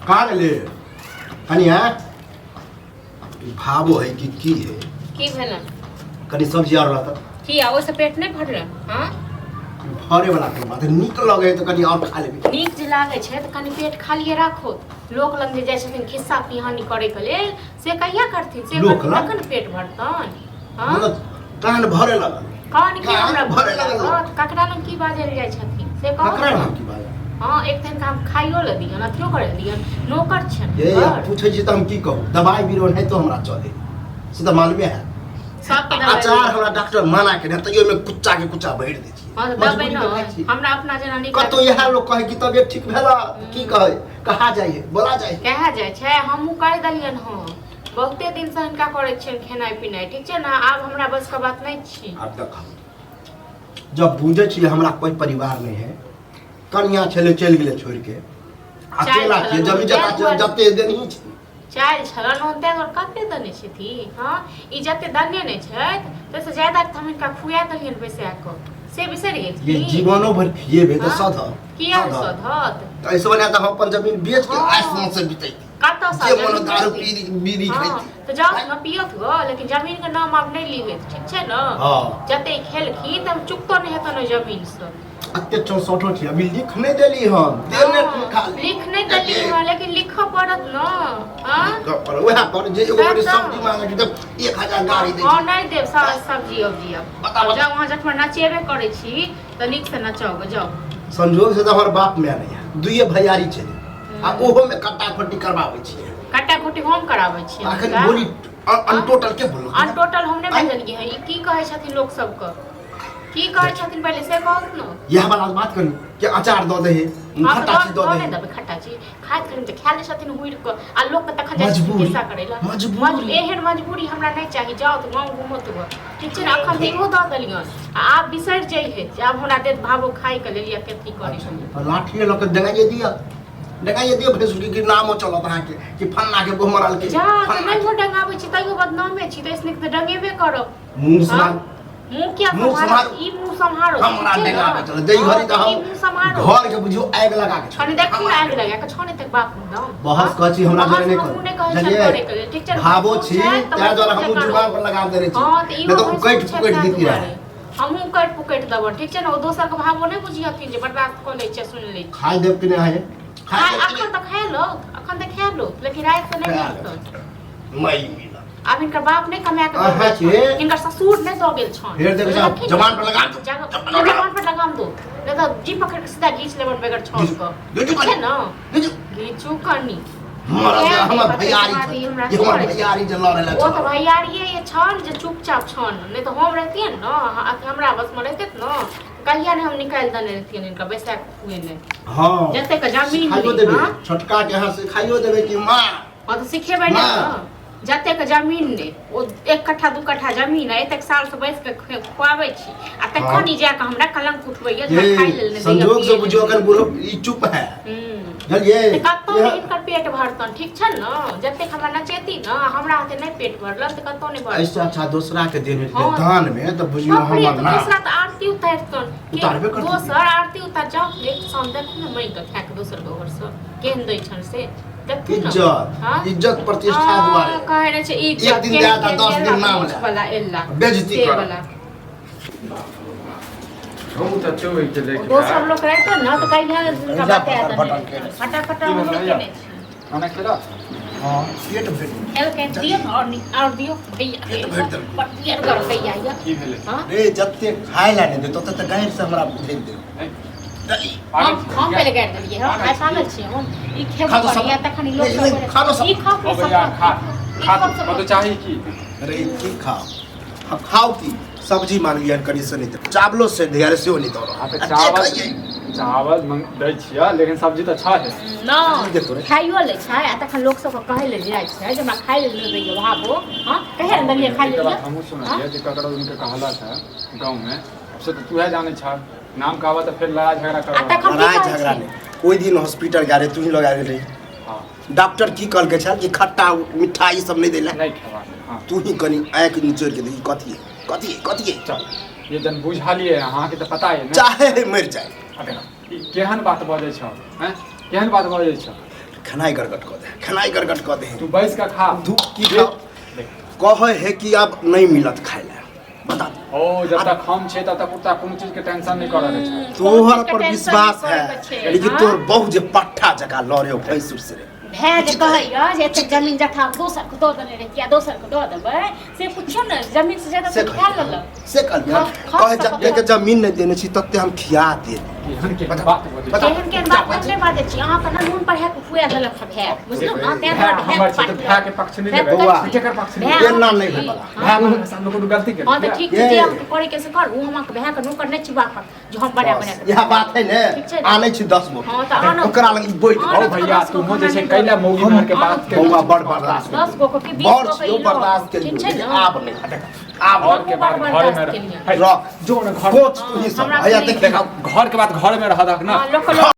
कहाँ गेली कनिया? ई भावो है कि की है? की भेलन? कनी सब्जी और रहता। की आ ओहिसँ पेट नहि भरलन? हाँ, भरे वाला कोनो बात है, नीक लगे है तऽ कनी और खा लेबी। नीक जे लागै छै तऽ कनि पेट खालिए राखो। लोक लग जे जाइ छथिन खिस्सा पिहानी करैके लेल, से कहिया करथिन से? लोक लग? तखन पेट भरतन। हाँ, मतलब कान भरे लगल। कान की कान हमरा भरे लगल लोक। हाँ, तऽ ककरा लग की बाजल जाइ छथिन से कहू। ककरा नाम की बाजल? हाँ, एक दिन हम खाइयो ले दिहन, अथियो करे दिहन, नौकर छनि। ये घर। पूछै छी तऽ हम की कहू? दवाइ बीरो नहि तो हमरा चले से तऽ मालूमे है। सबके दवाइ। अचार हमरा डॉक्टर मना केने, तैयो में कुच्चा के कुच्चा भरि दै छी। हाँ, तऽ दबै मजबूरी ने। में खाइ छी। हमरा अपना जेना नीक कतौ इएह लोक कहै कि तबियत ठीक भेला, की कहै, कहा जाइ है, बोला जाइ है। कहा जाइ छै। हमहूँ कहि देलियनि हँ, बहुते दिनसँ हिनका करै छियनि खेनाइ पिनाइ, ठीक छै ने? आब हमरा बसके बात नहि छी। आब देखो, जब बुझै छियै हमरा कोई परिवार नहीं है, कनिया छलै चलि गेलै छोड़ि के, अकेला छियै, जमीन जगह जते देनही छै। चालि छलनि हन, ताहि दुआरे कते देने छथिन। हँ, ई जते देने नहि छथि ताहिसँ ज्यादा तऽ हम हिनका खुआ देलियनि बैसा कऽ, से बिसरि ये गेलखिन? जीवनो भरि खिएबै तऽ हाँ? सधत? किया सधत। सधत? तऽ एहिसँ बढ़िआँ तऽ हम अपन जमीन बेच के हाँ। आइस से बितैती। कतऽसँ जे मन जमीन दारू बेचती? पी बीड़ी हाँ, खैती। तऽ जाउ ने पियत गो, लेकिन जमीन के नाम आब नहि लिहैत, ठीक छै ने? हाँ। जते खेलखिन तऽ चुकतो नहि हेतनि ओहि जमीनसँ। अते चौसठो छी, अभी लिख नहि देली हम, देने हाँ, खाली। लिख नहि देली हँ, लेकिन लिखऽ पड़त ने। हाँ, वएह पर जे एगो सएह कनि तऽ। सब्जी मांगे छी तऽ 1000 गाड़ी दै हँ छी। नहि देब सब सब्जी उब्जी अब। बताउ, बताउ। जाउ, अहाँ जखन नचेबे करै छी तऽ नीकसँ नचाउ गऽ, जाउ। संजोग से तऽ हमर बाप माय नहि है, दुइये भैयारी छै आ ओहो में कट्टा खट्टी करबाबै छियै। कट्टा कुट्टी हम कराबै छियै अखन हुनका। बोली अनटोटल के बोलू? अनटोटल हम नहि बजलियै हँ। ई की कहै छथिन लोक सबके, की कहै छथिन पहिले से कहू ने। इएह वाला बात करू कि अचार दऽ दे, हाँ, खट्टा चीज दऽ दऽ दे। नहि देबै खट्टा चीज। खाइत खरी तऽ खा लै छथिन हुड़ि कऽ आ लोकके तखन जाइ छथिन मजबूरी, खिस्सा करै लए। मजबूरी। एहन मजबूरी हमरा नहि चाही। जाउ तऽ गाँव घूमो तऽ, ठीक छै ने? अखन तऽ इहो दऽ देलियनि आ आब बिसरि जइहे जे आब हमरा देत भावो खाइके लेल या कथी करै अच्छा, तऽ लाठिए लऽ कऽ डेंगाइए दिअ, डेंगाइए दिअ भैंसुर के, नामो चलत अहाँके कि फन्ना के बहु मरल के। जा तऽ फन्ना नहि के। डंगाबै छी तैयो बदनामे छी, तऽ ऐसने तऽ डंगेबे करब। मुँह हाँ? सम्हार। मुँह किया मुँह सम्हारो? सम्हारो। ई मुँह सम्हारो, हमरा ठीक छै ने? डेंगाबै चल जै घड़ी तऽ हाँ, ई हम मुँह सम्हारो। घर के बुझियौ आगि लगा के कनि देखू ने, आगि लगा के छौ ने तक बाप मुँह दम। बहस कहै छी हमरा बहस जरे नहि हमहूँ नहि करू। कहै छियनि बुझलियै? करे के लेल, ठीक छै ने? भावो भैंसुर छी छथि तऽ ताहि दुआरे भैंसुर हमहूँ जकाँ जुबान पर लगाम देने छी। हाँ, तऽ इहो नहि तऽ भैंसुर उकटि छथि पुकटि ताहि देती रहए। दुआरे। हमहूँ उकटि पुकटि देबनि, ठीक छै ने? ओ दोसरके भावो नहि बुझियथिन जे बर्दाश्त कऽ लै छै, सुनि लै छै। खाय देब कि नहि अहाँ? खाय खाय देब कि अखन तऽ खाय लो, अखन तऽ खाय लो, लेकिन राति तऽ नहि खाय मिलतनि। नहि? मई मिलत। आब हिनकर बाप नहि कमा के अहाँ दऽ गेल के- छनि, हिनकर ससुर नहि दऽ गेल छनि। फेर देखै छी, राखी ने। जबान पर लगाम दो। जबान जबान पर लगाम दो, नहि तऽ जी पकड़ के सीधा घीच लेबन बगैर छौड़ के। घीचू ठीक छै कनी। ने? घीचू। घीचू कनी। मरद किया हमर नहि भैयारी पता छथि। हमरा ई हमर की भैयारी जे लड़ै लए ओ तऽ चलल। भैयारिये ये छन जे चुपचाप छन, नहि तऽ हम रहितियै ने, अथी हमरा बसमे रहितै ने, कहिया ने हम निकालि देने रहितियनि हिनका बैसा के खुएने। हँ, जतेक जमीन सिखाइयो ली, देबै। हाँ? छोटका के अहाँ सिखाइयो देबै कि माँ। हँ तऽ सिखेबै ने। माँ। जतेक जमीन ने ओ 1 कट्ठा 2 कट्ठा जमीन है, एतेक साल से बैस के खुआबै छी आ तखन ई जाके हमरा कलंक उठबैया जे हमरा खाइ लेल ये नहि दैया, संजोग पियै से लेल बुझियो नहि अखन बुढ़ो ई चुप है। दैया। बुझलियै? तऽ कतौ नहि इएह- हिनकर पेट भरतन, ठीक छै ने? जतेक हमरा नचेती ने, हमरा हाथे नहि पेट भरलन तऽ कतौ नहि भरतन। एहिसँ अच्छा दोसरा के देने हाँ। दान में तऽ बुझियो बाप रे, हमर तऽ नाम दोसरा तऽ आरती उतारतन। उतारबे करतन। दोसर आरती उतार जाउ, एक शाम देखू ने, मांगि कऽ खाए कऽ दोसर के घरसँ केहन दै छनि से देखू ने। इज्जत। हाँ? इज्जत प्रतिष्ठा हाँ, दुआरे कहै रहै छै इज्जत। एक दिन केहन देत आ केहन 10 दिन एला, नाम पूछ लेत। वाला एला बेइज्जती से करत। वाला। हम तऽ चौक गेलै। दोसर लोक रहतै ने तऽ कहिया हुनका जा बता फटाफट देने। केने। फटाफट की हम भेलै नहि भैया? केने छी। खाना खेलऽ? हाँ, पेट भरि गेल। खेलकै दियौ ने और नीक और दियौ भैया। पेट भरि देलकै। पटियर कर भैया यऽ। की भेलै? हाँ? रे, जते खाय ला नहि देत ओते तऽ गारि से हमरा भेज दे। हम हम पहिले गाड़ि देलियै। हम आइ पागल छियै? हम ई खेबो खा तो सब। करैया तखन ई लोक नहीं, सब नहीं, करे। खा लो सब। ई खाओ ओ सब। भैया खा ई खा खाओ सब। कतौ चाही की? अरे की खाओ? हम खाओ की? सब्जी मांगलियै हन कनि से नहि दे, चावलो से दे, अरे सेहो नहि दऽ हाँ रहल। तऽ आ चावल देखैयै। चावल मंग दै छियै, लेकिन सब्जी तऽ अच्छा है। नहि देखो रे। खाइयो लै छै आ तखन लोक सबके कहै लए जाइ छै जे हमरा खाइ लेल नहि दैया भाबो। हँ, कहिया ने देलियै खाइ एक लेल? बात हमहूँ सुनलियै जे ककरो उनके कहलक है गाँव में से, तऽ तूहे जानै छ नाम कहबऽ तऽ फेर लड़ाई झगड़ा आ करबऽ। तखन की लड़ाइ कहै झगड़ा छै? नहि, ओहि दिन हॉस्पिटल गेल रही, तू ही लगा गेल रही। हाँ। डॉक्टर की कहलकै छल कि खट्टा मिठाई ई सब नहि दै लए। नहीं खेबा, हाँ। तू ही कनि आँखि निचोड़ि के देखी, कथी है, कथी है, कथी है? चल, ये जन बुझलियै अहाँके तऽ पता है ने। चाहे है मरि जाए। आ देखा, ई केहन बात बजै छौ? हैं, केहन बात बजै छौ? खेनाइ गड़गड़ कऽ दे, खेनाइ गड़गड़ कऽ दे। तू बैस के खा। तू की खाओ? कहै है कि आब नहीं मिलत खाय ला, बता दे। ओ जब तक हम छे तब तक उतना कोनो चीज के टेंशन नहीं करऽ के छै। तोहर कोनो चीज के पर टेंशन विश्वास नहीं है करैके छै, लेकिन हाँ? तोहर बहु जे पट्ठा जकाँ लड़े भैंसुर से रे। भए जे कहैया जे एतेक जमीन जथा दोसर के दऽ देने रहियै, दोसर के दऽ देबै से पुछियौ ने, जमीन से ज्यादा से तऽ खा कहलियै, लेलक। से कहलियै, खा कहै सकत जतेक है। जमीन नहि देने छी तते हम खिया देब। केहन केहन बता, बात बजै बता। छै। केहन केहन बात हम नहि बाजै छी, अहाँके ने नून पर हैक खुआ देलक हँ भए, बुझलहुँ ने, तेँ दुआरे भाय हमर छै तऽ भए भाय के पक्ष नहि लेबै। बौआ। केकर पक्ष नहि भाय लेबै? एना नहि होय बला। भाय हमर सामने कोनो गलती हँ तऽ केलकै? ठीक छै, जे अहाँके करैके से करू, हम अहाँके भायके नौकर नहि छी बापक जे हम बना बना बस, इएह बात है ने। ठीक छै। आनै छी 10 गो। हँ तऽ आनू। ओकरा लग ई बैठ। आनू। ओ भैया तुमो जे छै कैला मौगी मेहर के बात के बौआ बड़ बर्दाश्त 10 गो के 20 बड़ गो के छियौ, ई लऽ। बर्दाश्त ठीक केलियौ छै लेकिन ने? आब नहि, आब घर के बात बर्दाश्त घर में केलियै। रह। रख जो ने घर कोच तू ही सब हमरा हैया नहि। देखी। घर के बात घर में रह दक ना। हँ, लोक लोक